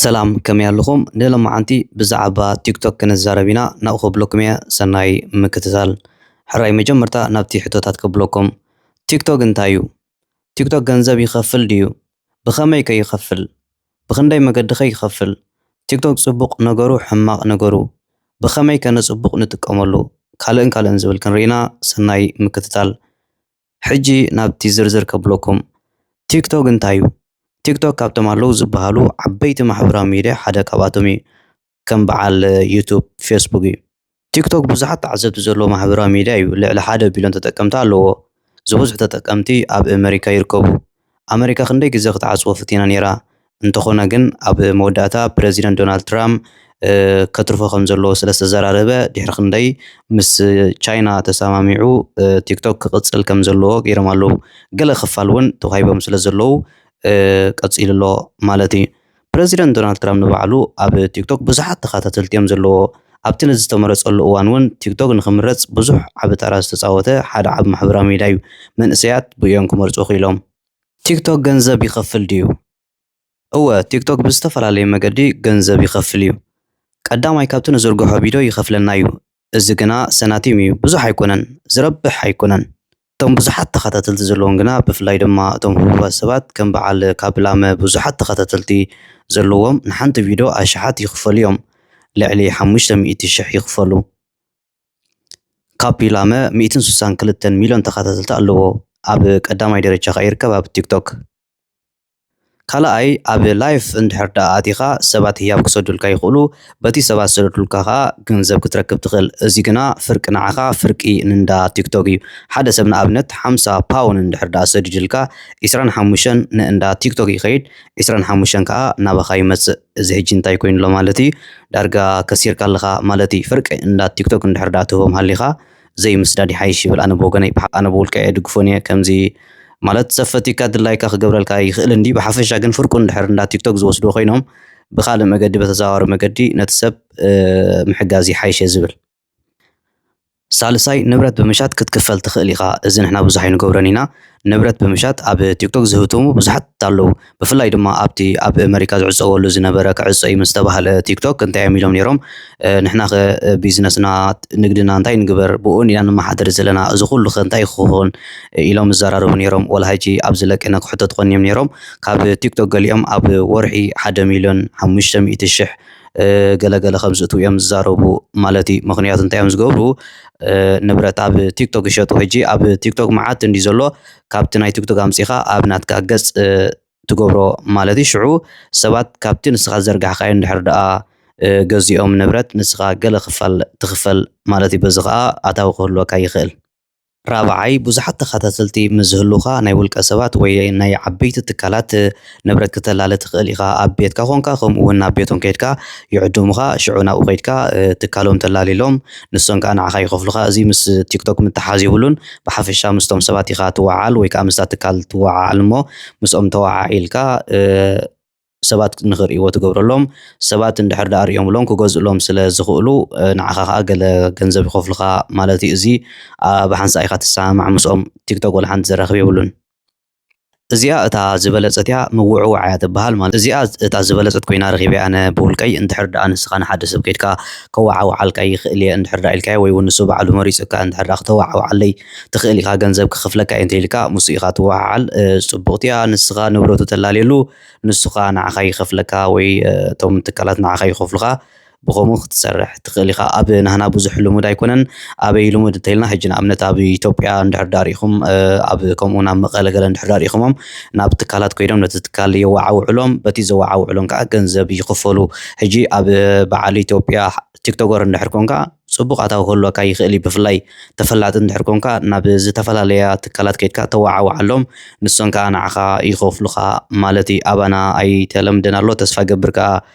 ሰላም፣ ከመይ ኣለኹም? ንሎማዓንቲ ብዛዕባ ቲክቶክ ክንዛረብ ኢና። ናብኡ ከብለኩም እየ፣ ሰናይ ምክትታል። ሕራይ መጀመርታ ናብቲ ሕቶታት ከብለኩም። ቲክቶክ እንታይ እዩ? ቲክቶክ ገንዘብ ይኸፍል ድዩ? ብኸመይ ከ ይኸፍል? ብኽንደይ መገዲ ከ ይኸፍል? ቲክቶክ ጽቡቕ ነገሩ፣ ሕማቕ ነገሩ፣ ብኸመይ ከ ንጽቡቕ ንጥቀመሉ? ካልእን ካልእን ዝብል ክንርኢና፣ ሰናይ ምክትታል። ሕጂ ናብቲ ዝርዝር ከብለኩም። ቲክቶክ እንታይ እዩ? ቲክቶክ ካብቶም ኣለዉ ዝበሃሉ ዓበይቲ ማሕበራዊ ሚድያ ሓደ ካብኣቶም እዩ። ከም በዓል ዩቱብ፣ ፌስቡክ እዩ። ቲክቶክ ብዙሓት ተዓዘብቲ ዘለዎ ማሕበራዊ ሚድያ እዩ። ልዕሊ ሓደ ቢልዮን ተጠቀምቲ ኣለዎ። ዝበዝሑ ተጠቀምቲ ኣብ ኣመሪካ ይርከቡ። ኣመሪካ ክንደይ ግዜ ክትዓጽዎ ፈቲና ነይራ። እንተኾነ ግን ኣብ መወዳእታ ፕረዚደንት ዶናልድ ትራምፕ፣ እ፣ ከትርፎ ከም ዘለዎ ስለ ዝተዘራረበ ድሕሪ ክንደይ ምስ ቻይና ተሰማሚዑ፣ እ፣ ቲክቶክ ክቕጽል ከም ዘለዎ ገይሮም ኣለዉ። ገለ ክፋል እውን ተዋሂቦም ስለ ዘለዉ፣ እ፣ ቀጺሉ ኣሎ ማለት እዩ። ፕረዚደንት ዶናልድ ትራምፕ ንባዕሉ ኣብ ቲክቶክ ብዙሓት ተኸታተልቲ እዮም ዘለዎ። ኣብቲ ነዚ ዝተመረጸሉ እዋን እውን ቲክቶክ ንኽምረጽ ብዙሕ ዓቢ ተራ ዝተጻወተ ሓደ ዓቢ ማሕበራዊ ሚድያ እዩ። መንእሰያት ብእኦም ክመርጹ ክኢሎም። ቲክቶክ ገንዘብ ይኸፍል ድዩ? እወ፣ ቲክቶክ ብዝተፈላለየ መገዲ ገንዘብ ይኸፍል እዩ። ቀዳማይ ካብቲ ንዝርግሖ ቪድዮ ይኸፍለና እዩ። እዚ ግና ሰናቲም እዩ፣ ብዙሕ ኣይኮነን፣ ዝረብሕ ኣይኮነን። እቶም ብዙሓት ተኸታተልቲ ዘለዎም ግና፣ ብፍላይ ድማ እቶም ህቡባት ሰባት ከም በዓል ካፕ ላመ ብዙሓት ተኸታተልቲ ዘለዎም ንሓንቲ ቪድዮ ኣሽሓት ይኽፈሉ እዮም። ልዕሊ ሓሙሽተ ሚእቲ ሽሕ ይኽፈሉ። ካፕ ላመ ሚእትን ስሳን ክልተን ሚልዮን ተኸታተልቲ ኣለዎ። ኣብ ቀዳማይ ደረጃ ከኣ ይርከብ ኣብ ቲክቶክ። ካልኣይ፣ ኣብ ላይፍ እንድሕር ደኣ ኣቲኻ ሰባት ህያብ ክሰዱልካ ይኽእሉ፣ በቲ ሰባት ዝሰደዱልካ ከኣ ገንዘብ ክትረክብ ትኽእል። እዚ ግና ፍርቂ ንዓኻ ፍርቂ ንእንዳ ቲክቶክ እዩ። ሓደ ሰብ ንኣብነት ሓምሳ ፓውን እንድሕር ደኣ ሰዲዱልካ፣ ዒስራን ሓሙሽተን ንእንዳ ቲክቶክ ይኸይድ፣ ዒስራን ሓሙሽተን ከኣ ናባኻ ይመጽእ። እዚ ሕጂ እንታይ ኮይኑ ኣሎ ማለት እዩ? ዳርጋ ከሲርካ ኣለኻ ማለት እዩ። ፍርቂ እንዳ ቲክቶክ እንድሕር ደኣ ትህቦም ሃሊኻ፣ ዘይምስዳድ ይሓይሽ ይብል። ኣነ ብወገነይ፣ ብሓ-፣ ኣነ ብውልቀይ ኣይድግፎን እየ። ከምዚ ማለት ሰብ ፈቲካ ድላይካ ክገብረልካ ይኽእል እንዲ፣ ብሓፈሻ ግን ፍርቁ እንድሕር እንዳ ቲክቶክ ዝወስድዎ ኮይኖም ብኻልእ መገዲ፣ በተዘዋዋሪ መገዲ ነቲ ሰብ፣ እ፣ ምሕጋዝ ይሓይሽ እየ ዝብል። ሳልሳይ፣ ንብረት ብምሻጥ ክትክፈል ትኽእል ኢኻ። እዚ ንሕና ብዙሕ ኣይንገብሮን ኢና። ንብረት ብምሻጥ ኣብ ቲክቶክ ዝህብትሙ ብዙሓት ኣለዉ። ብፍላይ ድማ ኣብቲ ኣብ ኣመሪካ ዝዕጸወሉ ዝነበረ ክዕጾ እዩ ምስ ተባህለ ቲክቶክ እንታይ እዮም ኢሎም ነይሮም? እ፣ ንሕና ኸ ቢዝነስና፣ ንግድና እንታይ ንግበር? ብኡ ኢና ንመሓደር ዘለና። እዚ ኩሉ ኸ እንታይ ክኸውን? ኢሎም ይዘራረቡ ነይሮም። ወላ ሕጂ ኣብዚ ለቂና ክሕተቱ ኾን እዮም ነይሮም። ካብ ቲክቶክ ገሊኦም ኣብ ወርሒ ሓደ ሚልዮን ሓሙሽተ ሚእቲ ሽሕ፣ እ፣ ገለ ገለ ከም ዝእትዉ እዮም ዝዛረቡ ማለት እዩ። ምኽንያቱ እንታይ እዮም ዝገብሩ? እ፣ ንብረት ኣብ ቲክቶክ ይሸጡ። ሕጂ ኣብ ቲክቶክ መዓት እንዲ ዘሎ፣ ካብቲ ናይ ቲክቶክ ኣምጺኻ ኣብ ናትካ ገጽ፣ እ፣ ትገብሮ ማለት እዩ። ሽዑ ሰባት ካብቲ ንስኻ ዝዘርጋሕካዮ እንድሕር ደኣ፣ እ፣ ገዚኦም ንብረት ንስኻ ገለ ክፋል ትኽፈል ማለት እዩ። በዚ ኸኣ ኣታዊ ክህልወካ ይኽእል። ራብዓይ፣ ብዙሓት ተኸታተልቲ ምስ ዝህሉኻ ናይ ውልቀ ሰባት ወይ ናይ ዓበይቲ ትካላት ንብረት ክተላሊ ትኽእል ኢኻ። ኣብ ቤትካ ኮንካ ከምኡ እውን ናብ ቤቶም ከይድካ ይዕድሙኻ። ሽዑ ናብኡ ከይድካ፣ እ፣ ትካሎም ተላሊሎም ንሶም ከኣ ንዓኻ ይኸፍሉኻ። እዚ ምስ ቲክቶክ ምትሓዝ የብሉን። ብሓፈሻ ምስቶም ሰባት ኢኻ ትወዓል ወይ ከኣ ምስታ ትካል ትወዓዓል እሞ ምስኦም ተወዓዒልካ፣ እ፣ ሰባት ንኽርእይዎ ትገብረሎም። ሰባት እንድሕር ደኣ ርእዮምሎም ክገዝእሎም ስለ ዝኽእሉ፣ እ፣ ንዓኻ ኸኣ ገለ ገንዘብ ይኸፍሉኻ ማለት እዩ። እዚ፣ ኣ፣ ብሓንሳእ ኢኻ ትሰማማዕ ምስኦም። ቲክቶክ ወላ ሓንቲ ዘራኽብ የብሉን። እዚኣ እታ ዝበለጸት እያ፣ ምውዕዋዕ እያ ትበሃል ማለት። እዚኣ እታ ዝበለጸት ኮይና ረኺበያ ኣነ ብውልቀይ። እንድሕር ደኣ ንስኻ ንሓደ ሰብ ከይድካ ከወዓውዓልካ ይኽእል እየ እንድሕር ደኣ ኢልካዮ፣ ወይ እውን ንሱ ባዕሉ መሪጹካ እንድሕር ደኣ ክተወዓውዓለይ ትኽእል ኢኻ፣ ገንዘብ ክኸፍለካ እየ እንተ ኢልካ፣ ምስኡ ኢኻ ትወዓዓል። እ፣ ጽቡቕቲ እያ። ንስኻ ንብረቱ ተላልየሉ፣ ንሱ ኸኣ ንዓኻ ይኸፍለካ ወይ፣ እ፣ እቶም ትካላት ንዓኻ ይኸፍሉኻ። ብኸምኡ ክትሰርሕ ትኽእል ኢኻ። ኣብ ናህና ብዙሕ ልሙድ ኣይኮነን። ኣበይ ልሙድ እንተኢልና፣ ሕጂ ንኣብነት ኣብ ኢትዮጵያ እንድሕር ደኣ ርኢኹም፣ እ፣ ኣብ ከምኡ ናብ መቐለ ገለ እንድሕር ደኣ ርኢኹሞም፣ ናብ ትካላት ኮይኖም ነቲ ትካል የወዓውዕሎም፣ በቲ ዘወዓውዕሎም ከኣ ገንዘብ ይኽፈሉ። ሕጂ ኣብ በዓል ኢትዮጵያ ቲክቶከር እንድሕር ኮንካ፣ ጽቡቕ ኣታዊ ክህልወካ ይኽእል እዩ። ብፍላይ ተፈላጢ እንድሕር ኮንካ፣ ናብ ዝተፈላለያ ትካላት ከይድካ ተወዓውዓሎም፣ ንሶም ከኣ ንዓኻ ይኸፍሉኻ ማለት እዩ። ኣባና ኣይተለምደን ኣሎ፣ ተስፋ ገብር ከኣ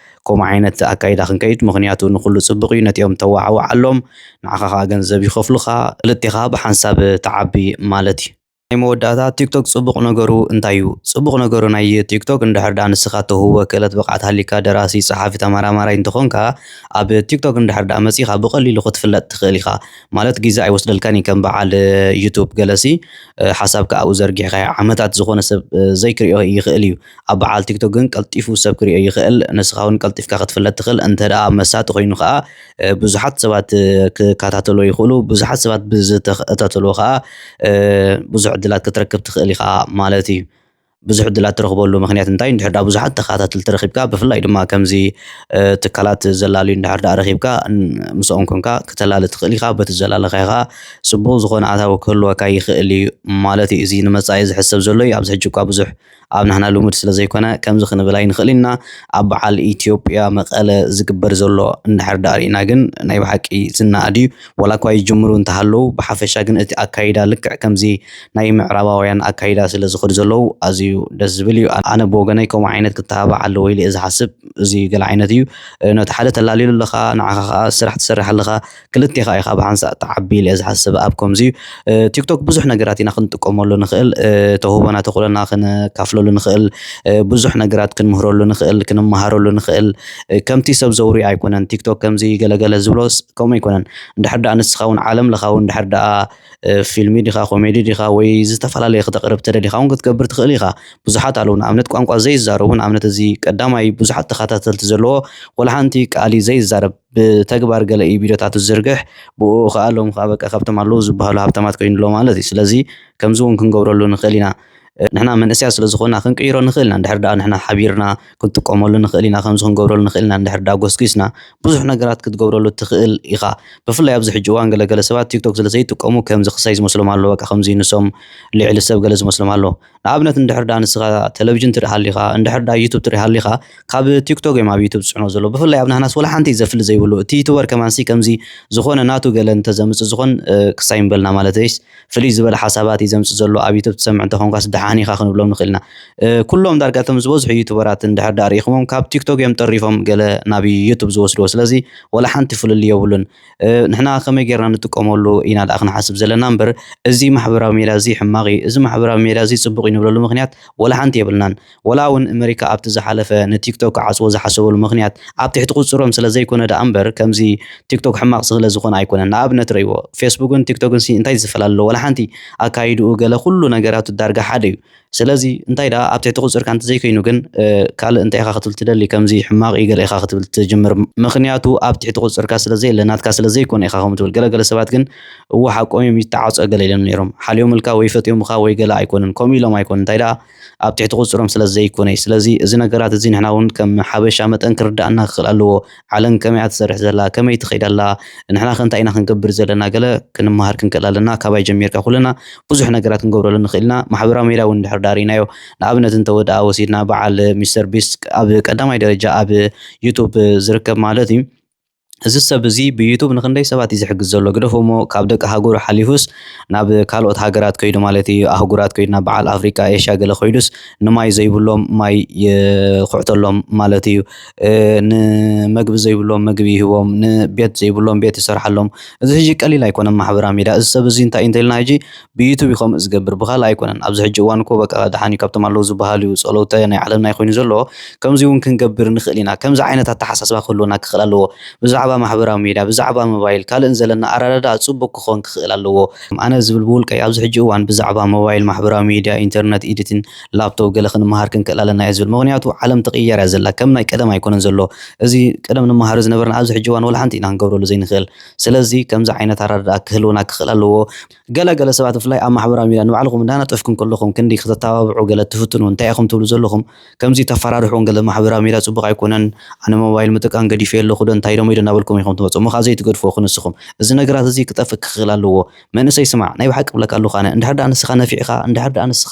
ከምኡ ዓይነት ኣካይዳ ክንከይድ፣ ምኽንያቱ ንኹሉ ጽቡቕ እዩ። ነቲኦም ተወዓውዓሎም፣ ንዓኻ ከኣ ገንዘብ ይኸፍሉኻ፣ ክልቴኻ ብሓንሳብ ትዓቢ ማለት እዩ። ናይ መወዳእታ፣ ቲክቶክ ጽቡቕ ነገሩ እንታይ እዩ? ጽቡቕ ነገሩ ናይ ቲክቶክ፣ እንድሕር ደኣ ንስኻ ተውህቦ ክእለት ብቕዓት ሃሊካ፣ ደራሲ፣ ጸሓፊ፣ ተመራማራይ እንተኾንካ፣ ኣብ ቲክቶክ እንድሕር ደኣ መጺኻ ብቐሊሉ ክትፍለጥ ትኽእል ኢኻ። ማለት ግዜ ኣይወስደልካን እዩ፣ ከም በዓል ዩቱብ ገለሲ፣ እ፣ ሓሳብካ ኣብኡ ዘርጊሕካ ዓመታት ዝኾነ ሰብ፣ እ፣ ዘይክሪኦ ይኽእል እዩ። ኣብ በዓል ቲክቶክ ግን ቀልጢፉ ሰብ ክሪኦ ይኽእል፣ ንስኻ እውን ቀልጢፍካ ክትፍለጥ ትኽእል። እንተ ደኣ መሳጢ ኮይኑ ከኣ፣ እ፣ ብዙሓት ሰባት፣ እ፣ ክከታተልዎ ይኽእሉ። ብዙሓት ሰባት ብዝተኸታተልዎ ከኣ፣ እ፣ ብዙሕ ዕድላት ክትረክብ ትኽእል ኢኻ ማለት እዩ። ብዙሕ ዕድላት ትረኽበሉ ምኽንያት እንታይ? እንድሕር ደኣ ብዙሓት ተኸታተልቲ ረኺብካ፣ ብፍላይ ድማ ከምዚ፣ እ፣ ትካላት ዘላልዩ እንድሕር ደኣ ረኺብካ፣ ን-፣ ምስኦም ኮንካ ክተላሊ ትኽእል ኢኻ። በቲ ዘላለኻዮ ከኣ ጽቡቕ ዝኾነ ኣታዊ ክህልወካ ይኽእል እዩ ማለት እዩ። እዚ ንመጻኢ ዝሕሰብ ዘሎ እዩ። ኣብዚ ሕጂ እኳ ብዙሕ ኣብ ናህና ልሙድ ስለ ዘይኮነ፣ ከምዚ ክንብል ኣይንኽእልን ኢና። ኣብ በዓል ኢትዮጵያ መቐለ ዝግበር ዘሎ እንድሕር ደኣ ርኢና ግን፣ ናይ ብሓቂ ዝነኣድ እዩ። ዋላ እኳ ይጅምሩ እንተሃለዉ፣ ብሓፈሻ ግን እቲ ኣካይዳ ልክዕ ከምዚ ናይ ምዕራባውያን ኣካይዳ ስለ ዝኸዱ ዘለዉ፣ ኣዝዩ ደስ ዝብል እዩ። ኣነ ብወገነይ ከምኡ ዓይነት ክተባባዕ ኣለዎ ኢለ እየ ዝሓስብ። እዚ ገለ ዓይነት እዩ። እ፣ ነቲ ሓደ ተላልየሉ ኣለኻ፣ ንዓኻ ኸኣ ስራሕ ትሰርሕ ኣለኻ፣ ክልቴኻ ኢኻ ብሓንሳእ ትዓቢ ኢለ እየ ዝሓስብ ኣብ ከምዚ እዩ። እ፣ ቲክቶክ ብዙሕ ነገራት ኢና ክንጥቀመሉ ንኽእል፣ እ፣ ተውህቦና ተኽእሎና ክነካፍለሉ ንኽእል፣ እ፣ ብዙሕ ነገራት ክንምህረሉ ንኽእል፣ ክንመሃረሉ ንኽእል። እ፣ ከምቲ ሰብ ዘውሪ ኣይኮነን። ቲክቶክ ከምዚ ገለገለ ዝብሎስ ከምኡ ኣይኮነን። እንድሕር ደኣ ንስኻ እውን ዓለም ለኻዊ፣ እንድሕር ደኣ፣ እ፣ ፊልሚ ዲኻ፣ ኮሜዲ ዲኻ፣ ወይ ዝተፈላለየ ክተቕርብ ተደሊኻ እውን ክትገብር ትኽእል ኢኻ። ብዙሓት ኣለዉ። ንኣብነት ቋንቋ ዘይዛረቡ፣ ንኣብነት እዚ ቀዳማይ ብዙሓት ተኸታተልቲ ዘለዎ፣ ወላ ሓንቲ ቃል እዩ ዘይዛረብ። ብተግባር ገለ እዩ ቪድዮታቱ ዝዝርግሕ፣ ብኡ ከኣ ሎም ከኣ በቃ ካብቶም ኣለዉ ዝበሃሉ ሃብታማት ኮይኑ ኣሎ ማለት እዩ። ስለዚ ከምዚ እውን ክንገብረሉ ንኽእል ኢና። እ፣ ንሕና መንእሰያት ስለ ዝኾንና ክንቅይሮ ንኽእል ኢና። እንድሕር ደኣ ንሕና ሓቢርና ክንጥቀመሉ ንኽእል ኢና፣ ከምዚ ክንገብረሉ ንኽእል ኢና። እንድሕር ደኣ ጎስጒስና ብዙሕ ነገራት ክትገብረሉ ትኽእል ኢኻ። ብፍላይ ኣብዚ ሕጂ እዋን ገለ ገለ ሰባት ቲክቶክ ስለ ዘይጥቀሙ ከምዚ ክሳይ ዝመስሎም ኣሎ። በቃ ከምዚ ንሶም ልዕሊ ሰብ ገለ ዝመስሎም ኣሎ። ንኣብነት እንድሕር ደኣ ንስኻ ቴሌቪዥን ትርኢ ሃሊኻ፣ እንድሕር ደኣ ዩቱብ ትርኢ ሃሊኻ፣ ካብ ቲክቶክ እዮም ኣብ ዩቱብ ዝጭኖ ዘለዉ። ብፍላይ ኣብ ናህናስ ወላ ሓንቲ ዘፍሊ ዘይብሉ። እቲ ዩቱበር ከማንሲ ከምዚ ዝኾነ ናቱ ገለ እንተዘምጽእ ዝኾን፣ እ፣ ክሳይ ምበልና ማለተይስ ፍልይ ዝበለ ሓሳባት እዩ ዘምጽእ ዘሎ። ኣብ ዩቱብ ትሰምዕ እንተኾንካስ ደሓን ኢኻ ክንብሎም ንኽእል ኢና። እ፣ ኩሎም ዳርጋ እቶም ዝበዝሑ ዩቱበራት እንድሕር ደኣ ርኢኹሞም ካብ ቲክቶክ እዮም ጠሪፎም ገለ ናብ ዩቱብ ዝወስድዎ። ስለዚ ወላ ሓንቲ ፍልልይ የብሉን። እ፣ ንሕና ከመይ ጌርና ንጥቀመሉ ኢና ደኣ ክንሓስብ ዘለና እምበር፣ እዚ ማሕበራዊ ሜድያ እዚ ሕማቕ እዩ፣ እዚ ማሕበራዊ ሜድያ እዚ ጽቡቕ እዩ ንብለሉ ምኽንያት ወላ ሓንቲ የብልናን። ወላ እውን ኣመሪካ ኣብቲ ዝሓለፈ ንቲክቶክ ክዓጽዎ ዝሓሰበሉ ምኽንያት ኣብ ትሕቲ ቁጽሮም ስለ ዘይኮነ ደኣ እምበር፣ ከምዚ ቲክቶክ ሕማቕ ስለ ዝኾነ ኣይኮነን። ንኣብነት ረእይዎ፣ ፌስቡክን ቲክቶክን ሲ እንታይ ዝፈላለ ኣሎ? ወላ ሓንቲ። ኣካይድኡ፣ ገለ፣ ኩሉ ነገራቱ ዳርጋ ሓደ እዩ። ስለዚ እንታይ ደኣ ኣብ ትሕቲ ቁጽርካ እንተዘይኮይኑ ግን፣ እ፣ ካልእ እንታይ ኢኻ ክትብል ትደሊ? ከምዚ ሕማቕ እዩ ገለ ኢኻ ክትብል ትጅምር። ምኽንያቱ ኣብ ትሕቲ ቁጽርካ ስለ ዘየለ፣ ናትካ ስለ ዘይኮነ ኢኻ ከምኡ ትብል። ገለ ገለ ሰባት ግን እወ ሓቆም እዮም፣ ይተዓጾ ገለ ኢሎም ነይሮም። ሓልዮምልካ ወይ ፈትዮምኻ ወይ ገለ ኣይኮኑን። ከምኡ ኢሎም ኣይኮኑን። እንታይ ደኣ ኣብ ትሕቲ ቁጽሮም ስለ ዘይኮነ እዩ። ስለዚ እዚ ነገራት እዚ ንሕና እውን ከም ሓበሻ መጠን ክርድኣና ክኽእል ኣለዎ። ዓለም ከመይ እያ ትሰርሕ ዘላ፣ ከመይ ትኸይድ ኣላ፣ ንሕና ከ እንታይ ኢና ክንገብር ዘለና፣ ገለ ክንመሃር ክንክእል ኣለና። ካባይ ጀሚርካ ኩልና ብዙሕ ነገራት ክንገብረሉ ንኽእል ኢና። ማሕበራዊ ሜድያ እውን እንድሕር ደኣ ርኢናዮ፣ ንኣብነት እንተ ወድኣ ወሲድና፣ በዓል ሚስተር ቢስት ኣብ ቀዳማይ ደረጃ ኣብ ዩቱብ ዝርከብ ማለት እዩ። እዚ ሰብ እዚ ብዩቱብ ንኽንደይ ሰባት እዩ ዝሕግዝ ዘሎ። ግደፎ እሞ ካብ ደቂ ሃገሩ ሓሊፉስ ናብ ካልኦት ሃገራት ከይዱ ማለት እዩ፣ ኣህጉራት ከይዱ ናብ በዓል ኣፍሪቃ፣ ኤሽያ ገለ ከይዱስ ንማይ ዘይብሎም ማይ ይኹዕተሎም ማለት እዩ። እ፣ ንመግቢ ዘይብሎም ምግቢ ይህቦም፣ ንቤት ዘይብሎም ቤት ይሰርሓሎም። እዚ ሕጂ ቀሊል ኣይኮነን ማሕበራዊ ሚድያ። እዚ ሰብ እዚ እንታይ እዩ እንተኢልና ሕጂ ብዩቱብ እዩ ከምኡ ዝገብር፣ ብኻልእ ኣይኮነን። ኣብዚ ሕጂ እዋን እኮ በቃ ደሓን እዩ፣ ካብቶም ኣለዉ ዝበሃሉ እዩ፣ ጸለውተ ናይ ዓለምና እዩ ኮይኑ ዘሎ። ከምዚ እውን ክንገብር ንኽእል ኢና። ከምዚ ዓይነት ኣተሓሳስባ ክህልወና ክኽእል ኣለዎ። ብዛዕባ ማሕበራዊ ሚድያ፣ ብዛዕባ ሞባይል፣ ካልእን ዘለና ኣረዳድኣ ጽቡቕ ክኾን ክኽእል ኣለዎ። ኣነ ዝብል ብውልቀይ ኣብዚ ሕጂ እዋን ብዛዕባ ሞባይል፣ ማሕበራዊ ሚድያ፣ ኢንተርነት፣ ኤዲቲን፣ ላፕቶፕ ገለ ክንመሃር ክንክእል ኣለና እየ ዝብል። ምኽንያቱ ዓለም ትቕየር እያ ዘላ። ከም ናይ ቀደም ኣይኮነን ዘሎ። እዚ ቀደም ንመሃሮ ዝነበርና ኣብዚ ሕጂ እዋን ወላ ሓንቲ ኢና ክንገብረሉ ዘይንኽእል። ስለዚ ከምዚ ዓይነት ኣረዳድኣ ክህልወና ክኽእል ኣለዎ። ገለ ገለ ሰባት ብፍላይ ኣብ ማሕበራዊ ሚድያ ንባዕልኹም እንዳነጠፍኩም ከለኹም ክንዲ ከተተባብዑ ገለ ትፍትኑ እንታይ ኢኹም ትብሉ ዘለኹም? ከምዚ ተፈራርሑ እውን ገለ ማሕበራዊ ሚድያ ጽቡቕ ኣይኮነን፣ ኣነ ሞባይል ምጥቃም ገዲፈ ኣለኹ ዶ እንታይ ደሞ ኢዶ እናበልኩም ኢኹም ትመጹ። እሞ ከኣ ዘይትገድፍዎ ክንስኹም። እዚ ነገራት እዚ ክጠፍእ ክኽእል ኣለዎ። መንእሰይ ስማዕ፣ ናይ ብሓቂ እብለካ ኣለኹ ኣነ፣ እንድሕር ደኣ ንስኻ ነፊዕኻ፣ እንድሕር ደኣ ንስኻ፣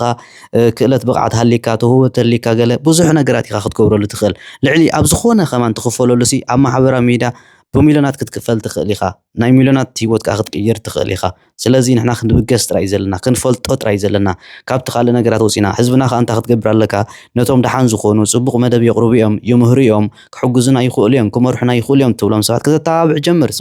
እ፣ ክእለት ብቕዓት ሃሊካ፣ ተውህቦ ተሊካ ገለ ብዙሕ ነገራት ኢኻ ክትገብረሉ ትኽእል። ልዕሊ ኣብ ዝኾነ ከማን ትኽፈለሉ ሲ ኣብ ማሕበራዊ ሚድያ ብሚልዮናት ክትክፈል ትኽእል ኢኻ። ናይ ሚልዮናት ህይወት ከኣ ክትቅይር ትኽእል ኢኻ። ስለዚ ንሕና ክንብገስ ጥራይ እዩ ዘለና፣ ክንፈልጦ ጥራይ እዩ ዘለና። ካብቲ ካልእ ነገራት ወጺና፣ ህዝብና ከኣ እንታይ ክትገብር ኣለካ? ነቶም ደሓን ዝኾኑ፣ ጽቡቕ መደብ የቕርቡ እዮም፣ ይምህሩ እዮም፣ ክሕግዙና ይኽእሉ እዮም፣ ክመርሑና ይኽእሉ እዮም ትብሎም ሰባት ከተተባብዕ ጀምር።